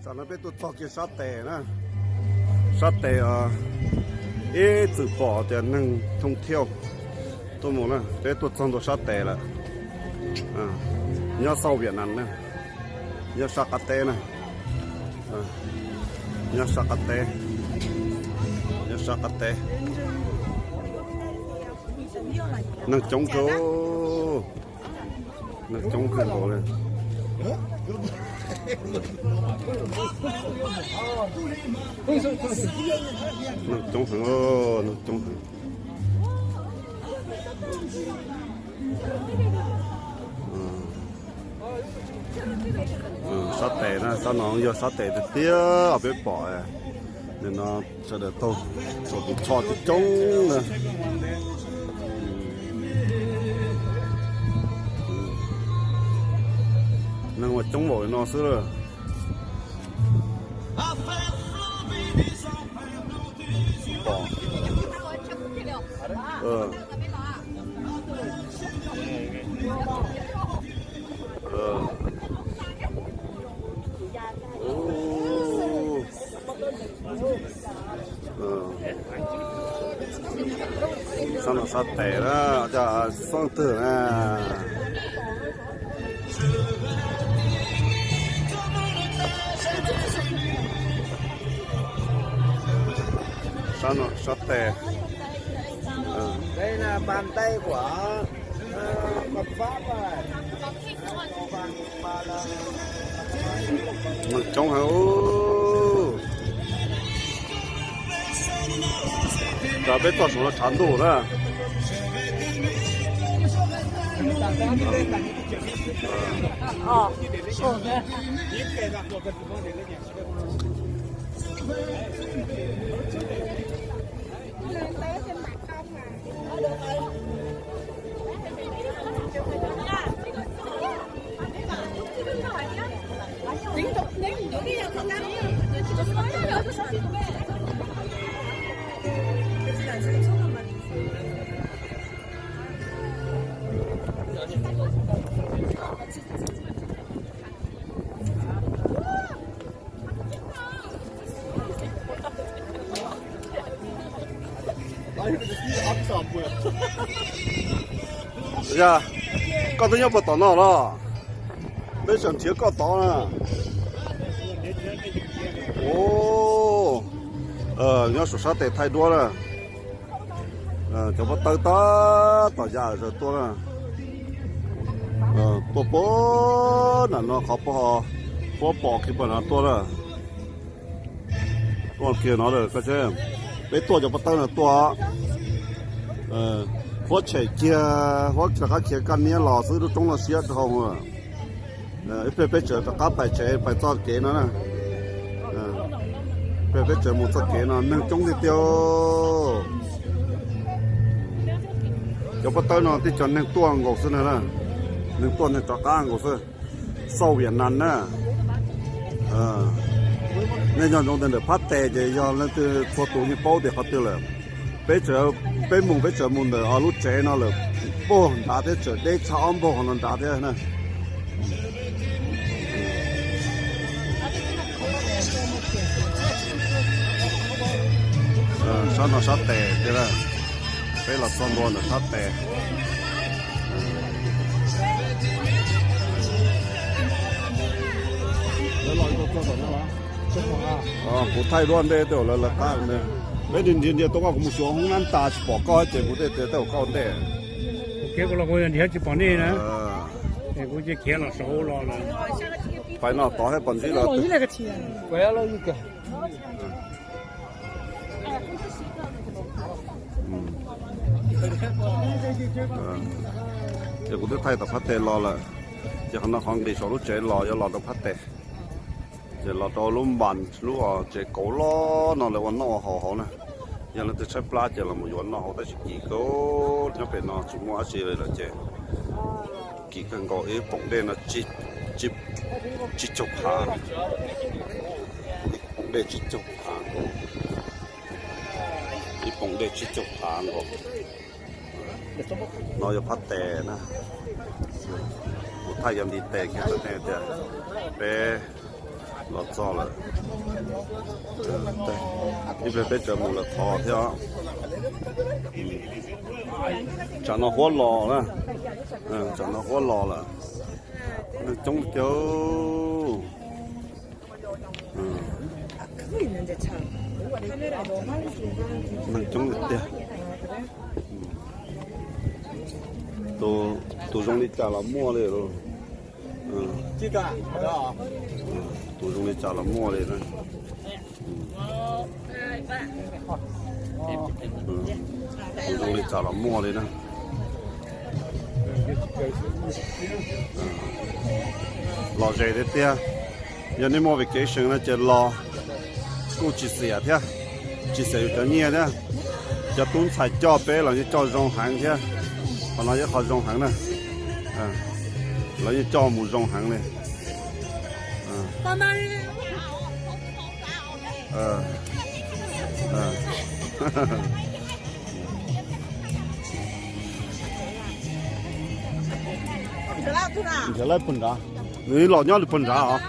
Tam no peb tuaj txog kiag sab tes na, sab tes os, ib txwm pom tias neeg thoob thiab tuaj mus na, peb tuaj txog ntua sab tes lawm. Nyob xauj Viam Nas na, nyob sab qab teb na, nyob sab qab teb, nyob sab qab teb. Neeg coob kawg, neeg coob kawg nkaus li. Neeg coob heev, neeg coob heev. Sab tes na, sab no yog sab tes tiag tiag peb pom. Nim no sawv daws taug saum tus tsho coob coob na. Neeg ua coob npaum li no xwb lawm. Sab no sab tes na, cov xeeb twg na. Sab no sab tes. Neeg coob heev. Cov peb txog saum no tshav ntuj na. Yog koj twb nyob puag tom no los? Peb tseem nrhiav koj tod na. Nyob saum sab tes thaij duab na. Cov pob tawb tab tom ya zawg tuaj na. Tuaj puag nram no qhov puag, puab pom kiag puag nram no tuaj na. Tuaj kiag no lawm, peb tuaj cov pob tawb no tuaj. Huab tshem kiag, huab rov qab khiav kaj niab los xwb, lub roob no siab dhau. Ib pliag peb tseem rov qab pais tsev, pais txoj kev no na. Ib pliag peb tseem mus txoj kev no, neeg coob tiag tiag. Cov pob tawb no tib co neeg tuaj nkaus xwb na, neeg tuaj neeg rov qab nkaus xwb. Xauj Viam Nas na. Nej nco ntsoov tias ntawm phab tes ces yog leej twg txhua tus yeej paub tias qhov twg lawm. Peb, peb mus, peb tseem mus ntawm lub tsev no lawm, npaug nrad thiab, tseem deb tshaj ob npaug qhov no nrad thiab na. Sab no sab tes tiag, peb los txog ntua ntawm sab tes. Kuv thaij duab ntej tej zaum lawv lawv qab ntej. Peb nrhiav nrhiav tuaj koj, kuv mus xyuas hoob nab tas tsis pom koj ces kuv thiaj tias tej zaum koj ua ntej. Kev kuv los kuv nrhiav tsis pom nej na. Es kuv cia khiav los saud los lawm. Pais no tod thiab pom ntxib los. Ces kuv twb thaij tom phab tes los lawm. Ces qhov no qhov nqis saum lub tsev los yuav los rau phab tes. Ces los rau lub npas lub tsev kauv loj no lawv ua noj ua haus hauv na. Yog leej twg tshaib plab ces los mus yuav noj haus tab sis kim kawg, nyob pem no tsis muaj dab tsi li lawm ces kim kawg nkaus. Ib poom dej no tsib caug phav, poom dej tsib caug phav, ib poom dej tsib caug phav nkaus. No yog phab tes na. Kuv thaij yog ntiv tes kiag rau nej tias peb Los txog lawm. Ib pliag peb tsav mus lawm qhov thiab. Tsam no huab los na. Tsam no huab los lawm. Neeg coob tiag. Neeg coob tiag. Tus zoo li cas los muaj li. Tus zoo li cas los muaj li na. Tus zoo li cas los muaj li na. Los ze tiag tiag. Yog nej muaj vacation no ces los kuj tsis xiam thiab, tsis xiam yus cov nyiaj thiab. Cov tub ntxhais coj peb los yeej coj zoo heev thiab. Qhov no yog qhov zoo heev na. Lawv yeej coj mus zoo heev li. Nws los nyob lwm pawg nrad os.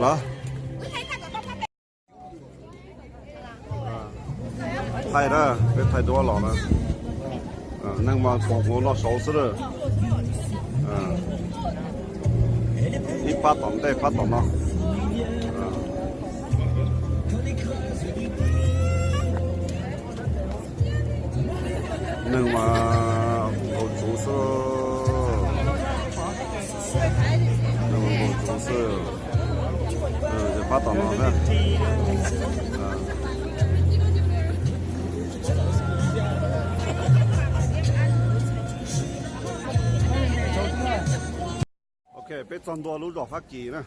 Los, thaij na, peb thaij duab los na. Neeg mas pom mus noj saud xwb na. Ib pab tom ntej pab tom no. Neeg mas nkaus tsuv xwb. Neeg mas nkaus tsuv xwb. Pab tom no na. Ok, peb txog ntua lub zos Fab Kis na.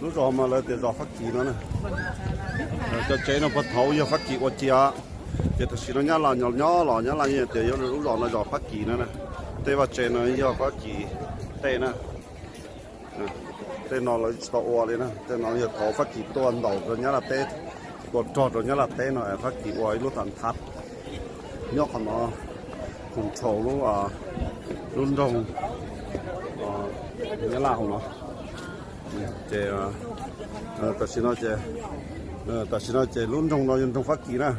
Lub zos mas lawv tias zos Fab Kis no na. Cov tsev no puag thaum yog Fab Kis ua cia, ces tam sim no Nyab Laj nyob los Nyab Laj yeej tias yuav lub zos no zos Fab Kis no na. Tej vaj tsev no yog Fab Kis tej na. Tej no lawv tsis tau ua li na, tej no yog thaum Fab Kis tuaj ntaus rau Nyab Laj teb, ua rog rau Nyab Laj teb no Fab Kis ua ib lub tham thav nyob qhov no, control lub, lub nroog Nyab Laj hauv no. Ces tam sim no ces, tam sim no ces lub nroog no yog nroog Fab Kis na.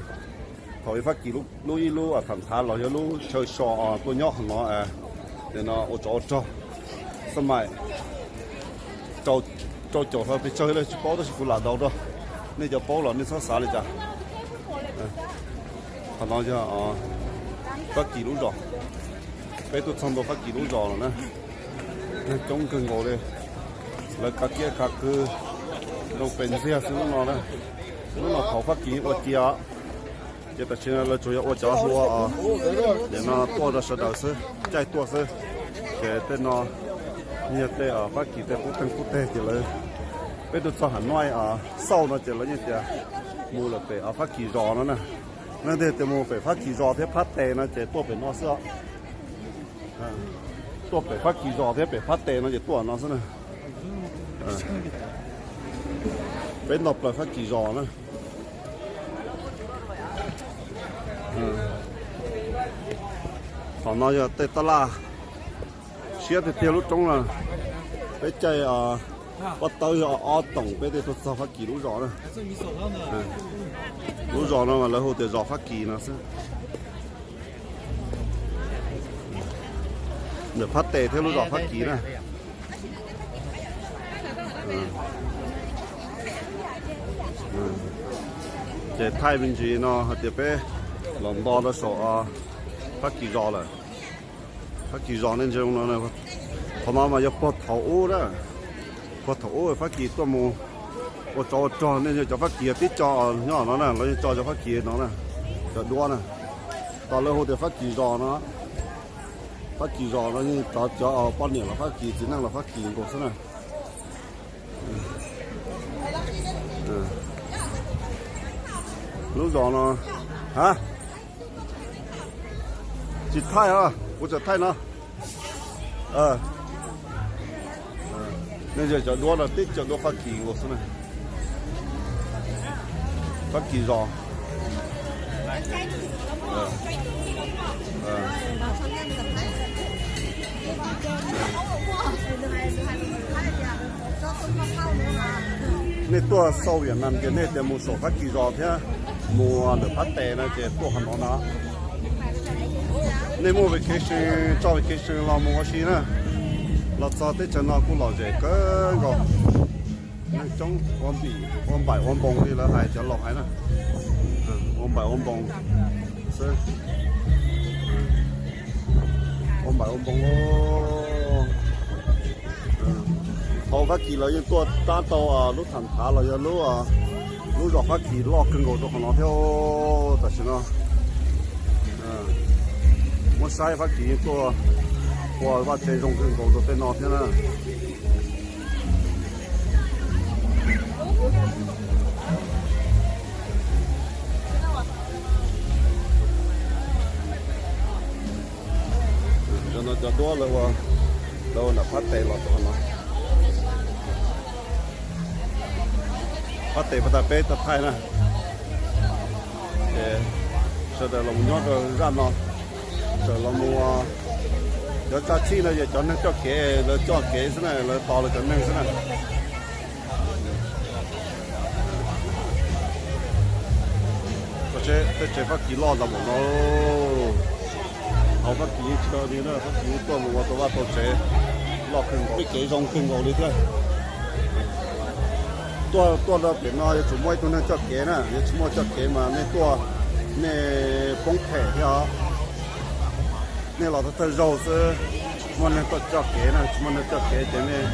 Thaum Fab Kis lub ib lub tham thav los yog lub chaw so tuaj nyob qhov no, ces no ua tsov ua rog xab mais rau caum hlo pes tsawg lawm tsis paub tab sis kuv lam daus rau. Nej cov paub los nej txhob xav li cas. Qhov no yog Fab Kis lub zos. Peb tuaj txog ntua Fab Kis lub zos lawm na. Neeg coob kawg nkaus li. Lawv kav kiab kav kw nroo pes ntxiag xwb lub no na. Lub no thaum Fab Kis ua cia, ces tam sim no lawv tsuas yog ua cov hlua, ces no tuaj rau sawv daws xwb, caij tuaj xwb. Ces tej no yog tej Fab Kis tej qub teeg qub teg ces lawv, peb tuaj txog Hà Nội xauj no ces lawv yeej tias mus lawm pem Fab Kis zos no na. Leej twg tias mus pem Fab Kis zos thiab phab tes no ces tuaj pem no xwb os. Tuaj pem Fab Kis zos thiab pem phab tes no ces tuaj no xwb na. Peb nto plaws Fab Kis zos na. Thaum no yog tej tab laj siab tiag tiag lub roob na. Peb caij pob tawb yog ob toom peb thiaj tuaj txog Fab Kis lub zos na. Lub zos no mas lawv hu tias zos Fab Kis no xwb. Ntawm phab tes thiab lub zos Fab Kis na. Ces thaij me ntsis no hais tias peb los nto rau saum Fab Kis zos lawm. Fab Kis zos nej ntsia no, qhov no mas yog puag thaum ub na. Puag thaum ub Fab Kis tuaj mus ua tsov ua rog, nej ntsia cov Fab Kis tib co nyob no na, lawv yeej tso cov Fab Kis no na, cov duab na. Tos lawv hu tias Fab Kis zos no. Fab Kis zos no yeej tov cov poj niam los Fab Kis, txiv neej los Fab Kis nkaus xwb na. Lub zos no, ha, tsis thaij os, kuv tseem thaij no. Nej ntsia cov duab no tib co duab Fab Kis nkaus xwb na. Fab Kis zos. Nej tuaj xauj Vietnam ces nej tias mus saum Fab Kis zos thiab mus ntawm Phab Tes no ces tuaj qhov no na. Nej muaj vacation, tso vacation los mus ua si na. Los txog teb chaws no kuj lom zem kawg nkaus. Neeg coob ua npaim ua npoos li lawv hais cov laus hais na. Ua npaim ua npoos xwb. Ua npaim ua npoos. Hauv Fab Kis lawv yeej tuaj tab tau lub tham thav los yog lub, lub zos Fab Kis loj kawg nkaus rau qhov no thiab. Tam sim no muab saib Fab Kis yeej tuaj ua vaj tse zoo kawg nkaus rau tej no thiab na. Cov no cov duab lawv ua, lawv ua nram Phab Tes los rau qhov no. Phab Tes puag ta peb tau thaij na. Ces sawv daws los mus nyob rau zaj no, sawv los mus, cov tsa txhij no yog cov neeg coj kev, lawv coj kev xwb na, lawv tos lawv cov neeg xwb na. Tej tsev Fab Kis loj ntau npaum no. Hauv Fab Kis yeej tsis tau li na, Fab Kis yeej tuaj mus ua tau vaj tau tsev loj kawg nkaus, kev zoo kawg nkaus li thiab. Tuaj, tuaj rau pem no yuav tsum muaj ib tug neeg coj kev na, yog tsis muaj coj kev mas nej tuaj nej poob phem thiab os. Nej los thawj thawj zaug xwb, muaj neeg tuaj coj kev na, tsis muaj neeg coj kev ces nej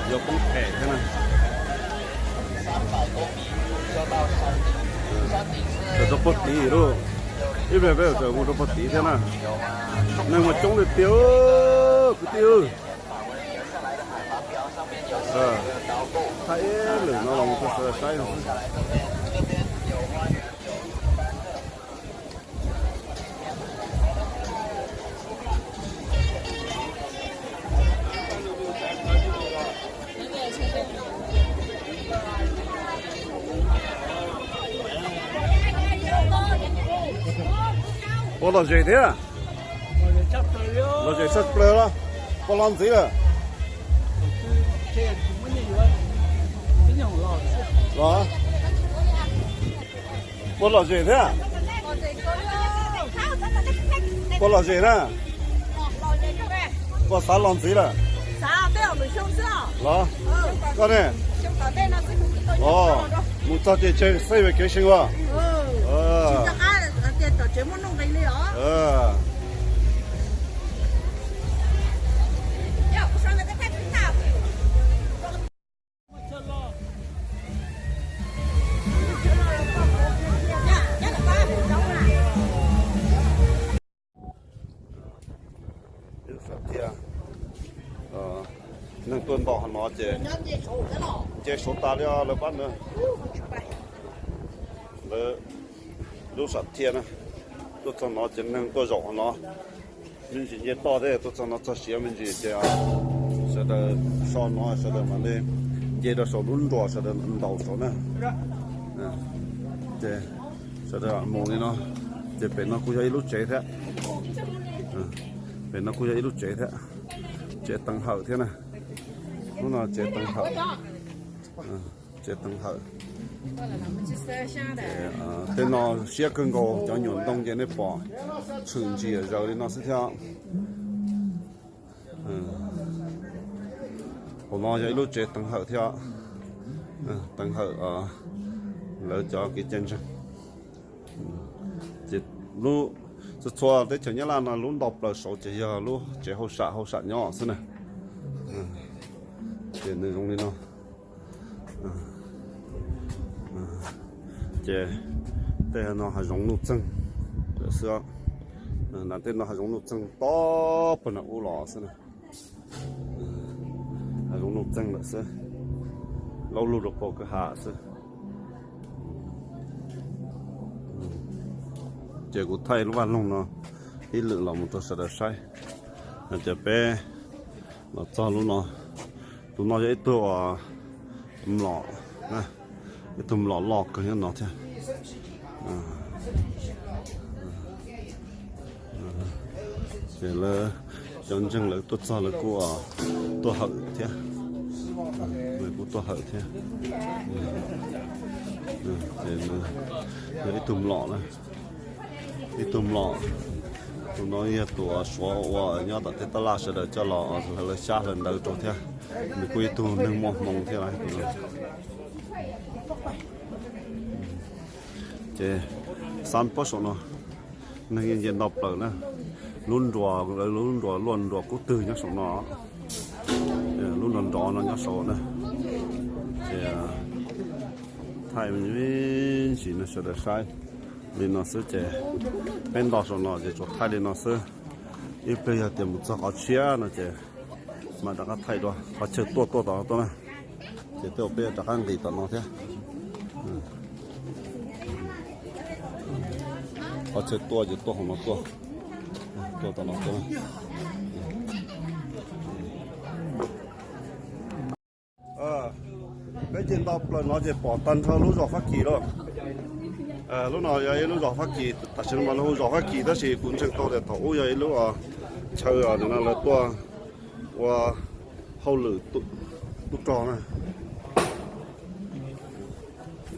yuav poob phem thiab na. Rau puag tid lauj, ib pliag peb tawm mus rau puag tid thiab na. Neeg mas coob tiag tiag kwv tij. Thaij ib lwm no los rau sawv daws saib no xwb. Puas lom zem thiab? Lom zem tshaj plaws los? Puas los ntxiv lawm? Los? Puas lom zem thiab? Puas lom zem na? Puas xav los ntxiv lawm? Los? Koj ne? Mus txog ces tseg xej ve kev seev ua. Ib lub sam thiaj, neeg tuaj ntaus qhov no ces nce saud tas li lawv pab na. Lawv lub sam thiaj na, tuaj txog no ces neeg tuaj zaum qhov no me ntsis nce toj thiab, tuaj txog no txog siav me ntsis ces sawv daws so no sawv daws mam li nce rau saum lub nruas sawv daws ntaus saud na. Ces sawv daws mus li no, ces pem no kuj yog ib lub tsev thiab. Pem no kuj yog ib lub tsev thiab, tsev teev hawm thiab na. Lub no tsev teev hawm, tsev teev hawm. Tej no siab kawg nkaus, cov nyuam ntoo ces nej pom tshwm ntsia zaws li no xwb thiab. Hauv no yog ib lub tsev teev hawm thiab, teev hawm lawv cov kev cai ntseeg. Ces lub, txhua txhua teb chaws Nyab Laj no lub ntau plaws saud ces yog lub tsev hauj sam hauj sam nyob xwb na. Ces nws zoo li no. Ces tej no hav zoov nuj txeeg lawm xwb. Nram tej no hav zoov nuj txeeg tob pag nram ub los xwb na. Hav zoov nuj txeeg lawm xwb, laub lug rau pem kwj ha xwb. Ces kuv thaij lub vaj loog no ib lwm los mus rau sawv daws saib. Hais tias peb los txog lub no, tus no yog ib tug mlom, ib tug mlom loj kawg nyob no thiab. Ces lawv cov ntseeg lawv tuaj txog lawv kuj tuaj hawm thiab, lawv Kuv tuaj hawm thiab. Ces yog ib tug mlom na, ib tug mlom. Tus no yog tus Suav uas nyob tom tej tab laj sawv daws coj los hlawv lawv xyab hlawv ntawv rau thiab. Nws kuj ib tug neeg muaj hmoo thiab lawm. Ces xab pob saum no neeg yeej nce nto plaws na. Lub nruas, lub nruas luaj nruas kub twg nyob saum no. Lub nrov nrov no nyob saud na. Ces thaij me ntsis no sawv daws saib li no xwb ces peb nto saum no ces tsuas thaij li no xwb. Ib pliag yog tias mus txog qhov tshiab no ces mam rov qab thaij dua qhov chaw tuaj tuaj tom no tuaj na. Ces tej zaum peb rov qab nqis tom no thiab. Qhov chaw tuaj ces tuaj hauv no tuaj, tuaj tom no tuaj. Peb ces nto plaws no ces pom tag nrho lub zos Fab Kis lawm. Lub no yog ib lub zos Fab Kis, tam sim no mas lawv hu zos Fab Kis tab sis kuv ntseeg tau tias thaum ub yog ib lub chaw no lawv tuaj ua hauj lwm tub rog na.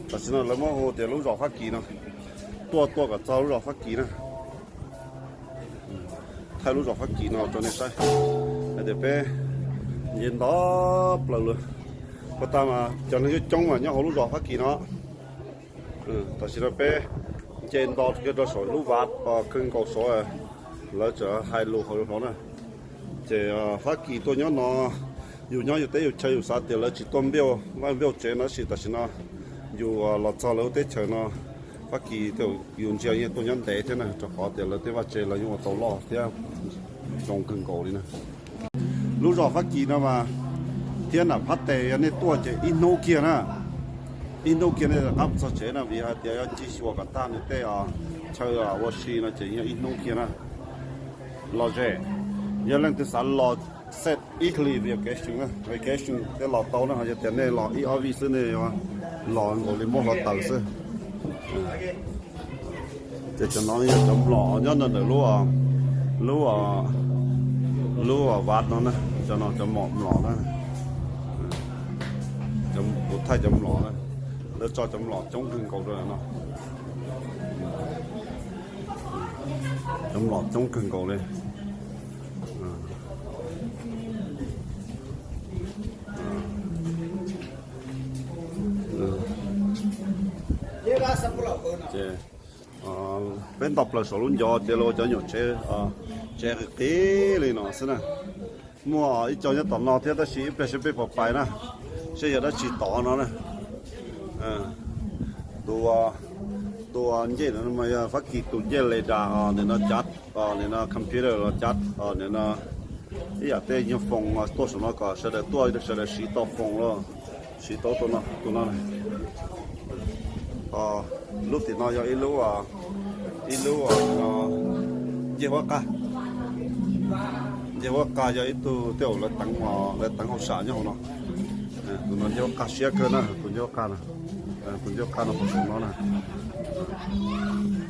Tam sim no lawv muab hu tias lub zos Fab Kis no, tuaj tuaj kom txog lub zos Fab Kis na. Thaij lub zos Fab Kis no rau nej saib hais tias peb nce nto plaws lawm. Puag ta mas cov neeg coob coob mas nyob hauv lub zos Fab Kis no. Tam sim no peb nce nto kiag rau saum lub vaj kawg nkaus saud, lawv tseem hais lus hauv lub hauv na. Ces Fab Kis tuaj nyob no, yus nyob yus teb yus chaw yus xav tias lawv tsis tuaj npauj vaj npauj tsev no tab sis tam sim no yus los txog lawv lub teb chaws no, Fab Kis yus ntsia yeej tuaj nyob ntev thiab na, rau qhov tias lawv tej vaj tsev lawv yeej ua tau loj thiab zoo kawg nkaus li na. Lub zos Fab Kis no mas thiab nram phab tes yog nej tuaj ces ib hnub kiag na, ib hnub kiag nej rov qab mus txog tsev na, vim hais tias yuav ci xyuas kom tag nws tej chaw ua si no ces yog ib hnub kiag na. Los ze, yog leej twg xav los set ib hlis vacation, vacation thiaj los tau na, ho yog tias nej los ib ob vij xwb nej yuav los nkaus li muab hluav taws xwb. Ces cov no yog cov mlom nyob ntawm lub, lub, lub vaj no na, cov no cov mlom mlom na. Kuv thaij cov mlom na, lawv tso cov mlom coob kawg nkaus rau no. Cov mlom coob kawg nkaus li. Ces peb nto plaws saum lub ncov tias los cov nyuam tsev, tsev qis qis li no xwb na. Muaj ib co nyob tom no thiab tab sis ib pliag seb peb puas pais na, seb yog dab tsi tod no na. Tus, tus ncej no mas yog Fab Kis tus ncej le das, nim no cav, nim no computer los cav, nim no ib yam tej nyuag foos tuaj saum no kom sawv daws tuaj sawv daws siv tau foos los siv tau tus no, tus no. Lub tim no yog ib lub, ib lub ncej huab qag. Ncej huab qag yog ib tug tej zaum lawv teev, lawv teev hauj sam nyob hauv no. Tus no ncej huab qag siab kawg na, tus ncej huab qag no, tus ncej huab qag no puag saum no na.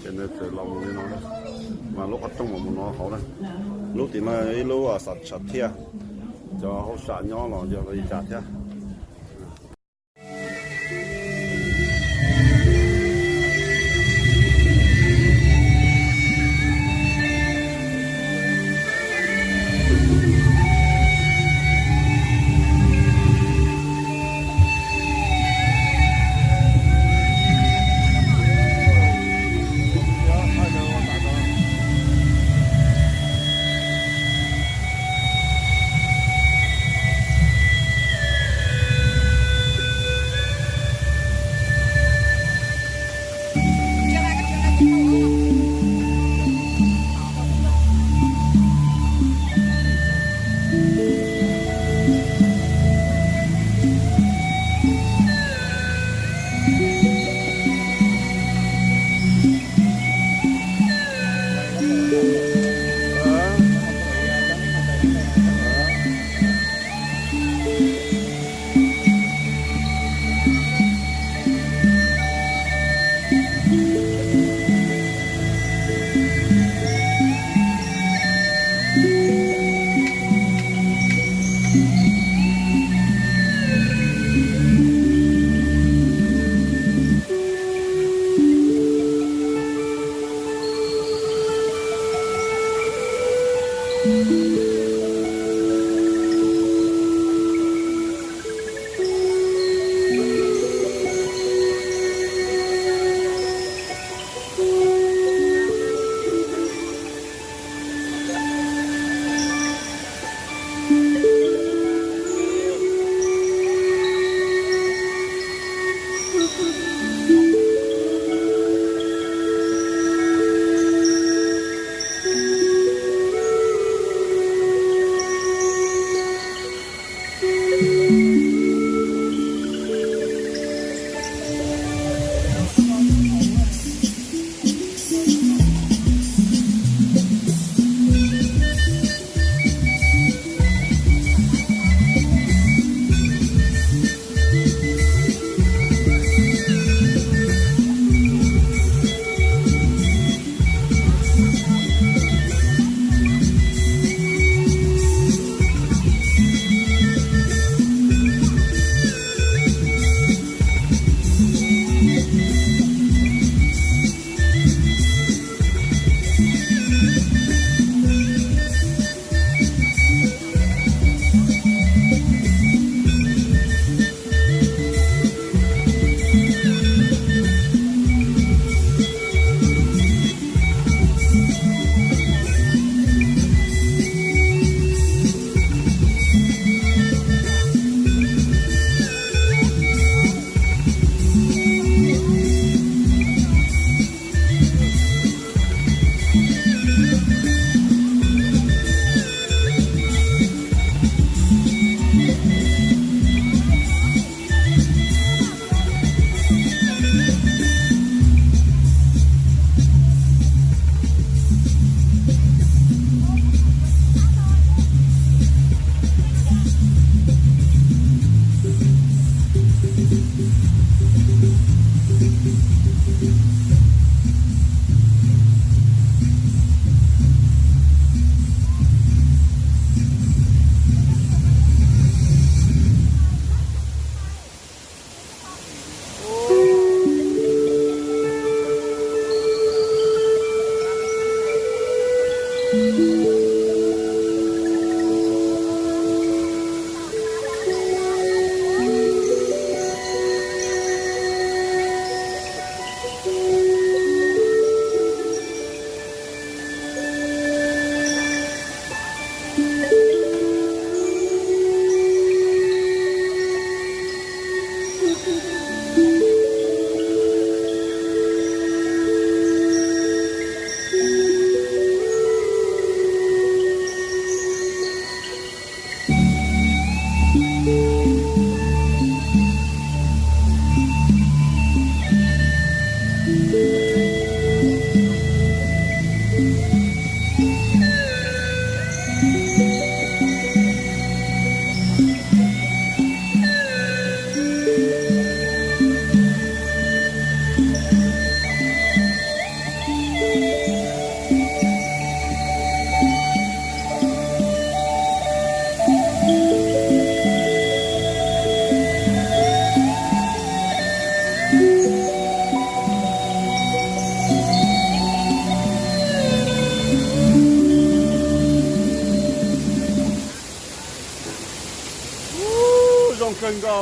Ces nws txawm los mus li no, mas lub qhov rooj mam mus no hauv na. Lub tim no yog ib lub xav thiaj, cov hauj sam nyob los yog li cas thiab.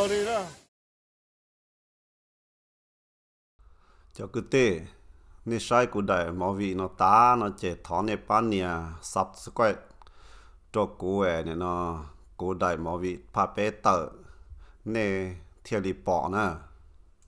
Cov kwv tij, nej saib kuv daim movie no tas no ces thov nej pab nias subscribe rau kuv, no kuv daim movie phaj peb tawm nej thiaj li pom na.